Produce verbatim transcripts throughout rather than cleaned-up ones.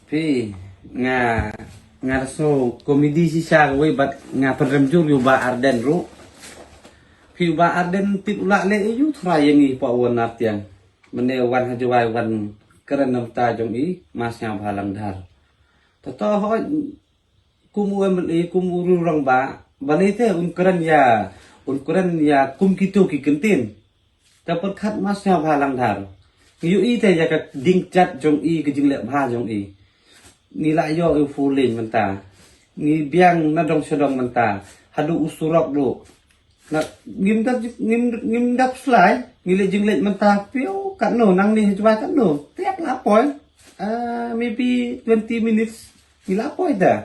Phi, nga, nga sngew komedi shisha kawei bad nga pynrem jur ïa u Bah Ardent ruh. Phi, u Bah Ardent tip u lah leh ïa u thra ïa ngi hapoh Wonartiang. Mynne wan ha Jowai wan kren namar ta jong i, Ma Sniawbhalang Dhar. Tato hoi, kum u MLA, kum u rangbah, balei te un kren ïa, un kren ïa kum kito ki kyntien. Te pyrkhat Ma Sniawbhalang Dhar. Ngi ïohi te ïa ka jingjat jong i, ka jingleh bha jong i. Ngi la ïoh i four lane mynta. Ngi biang na dong sha dong mynta. Haduh u surok duh. Na, ngim dap, ngim, ngim dap slai. Ngi leh jingleh mynta phi, katno nangne ha Jowai katno. Te la poi. Ah, maybe twenty minutes. Ngi la poi da.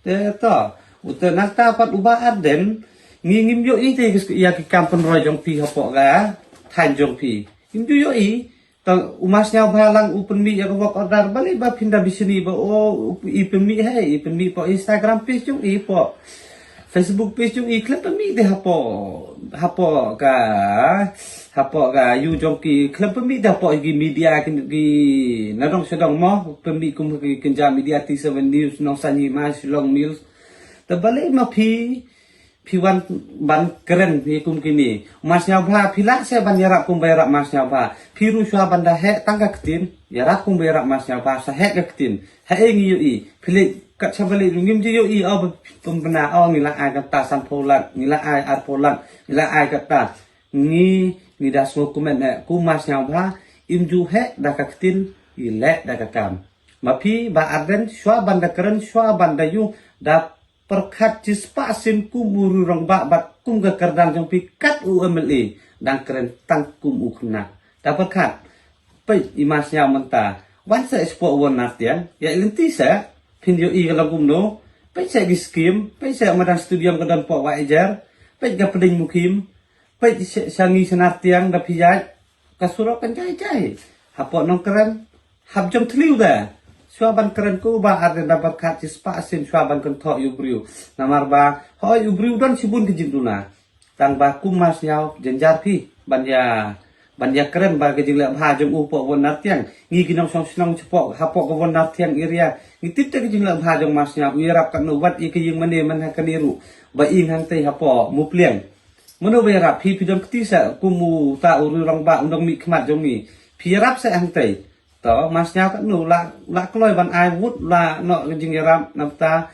Te to, uta nangta pat u Bah Ardent, ngi ngim ïohi te ïa ki kam pynroi jong phi hapoh ka thaiñ jong phi. Ngim ju ïohi. To u Ma Sniawbhalang u pynmih ïa ka work order, balei ba phin da bishni ba, o, i pynmih, hei, i pynmih hapoh Instagram page jong i, hapoh Facebook page jong i, khlem pynmih te hapoh, hapoh ka, hapoh ka ïu jong ki, khlem pynmih te hapoh ki media ki, ki na dong sha dong mo, pynmih kum ki kynja media T seven News, Nongsan Hima, Shillong Mail. Te balei ma phi, phi wan ban kren ïa kum kine. Ma Sniawbha, phi lah seh ban ïarap kumba ïarap Ma Sniawbha. Phi ruh shuwa ban da heh tang ka ktien, ïarap kumba ïarap Ma Sniawbha, sa heh ka ktien. Haei ngi ïohi. Phi leh kat sha balei ruh ngim ju ïohi, o, ba pynbna, o, ngi la ai kata sanphew lak, ngi la ai arphew lak, ngi la ai kata. Ngi, ngi da sngewkmen eh, kum Ma Sniawbha, im ju heh da ka ktien, i leh da ka kam. Ma phi, Bah Ardent, shuwa ban da kren, shuwa ban da ïu, da pyrkhat shispah sien kum u rangbah bad kum ka kyrdan jong phi kat u MLA, dang kren tang kum u khynnah. Da pyrkhat, peit i Ma Sniaw mynta, wan seh shapoh Wonartiang, ïa lynti seh, phin ïohi ka long kumno, peit seh ki skim, peit seh madan stadium ka don hapoh Wahiajer, peit ka pdeng Mukhim, peit seh sha ngi sha Nartiang da phi ïaid, ka surok kan jai jai. Hapoh Nongkren, hap jong thliew da. Shuwa ban kren ko Bah Ardent da pyrkhat shispah sien shuwa ban kynthoh ïa u briew. Namar ba, hoi u briew don shibun ka jingduna. Tang ba kum Ma Sniaw jynjar phi, ban ïa, ban ïa kren ba ka jingleh bha jong u hapoh Wonartiang. Ngi ki nongshong shnong shapoh, hapoh ka Wonartiang area. Ngi tip te ka jingleh bha jong Ma Sniaw, u ïarap katno wat ïa ka ïing mane man ha kane ruh. Ba ïing hangtei hapoh Mupliang. Mano ba ïarap phi, phi don kti seh kum uta u rangbah u nongmihkhmat jong ngi. Phi ïarap seh hangtei. To, Ma Sniaw katno la, la kloi ban ai vote, la noh ka jingïarap namar ta.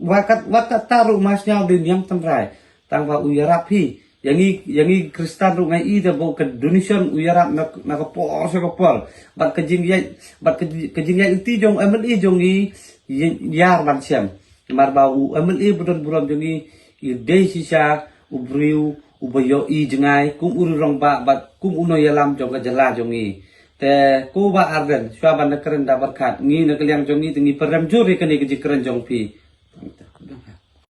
Wat kat, wat kata ruh Ma Sniaw dei niam tynrai. Tang ba u ïarap phi. Ïa ngi, ïa ngi Khristan ruh nga i da ba ka donation u ïarap na, na ka por sha ka por. Bad ka jingïaid, bad ka ji-, ka jingïaid lynti jong MLA jong ngi, ïa, ïar ban shem. Namar ba u MLA ba don burom jong ngi, i dei shisha u briew uba ïohi jngai kum u rangbah bad kum u nongïalam jong ka jylla jong ngi. Te ko Bah Ardent, shuwa ban da kren da pyrkhat, ngi na ka liang jong ngi te ngi pyrem jur ïa kane ka jingkren jong phi.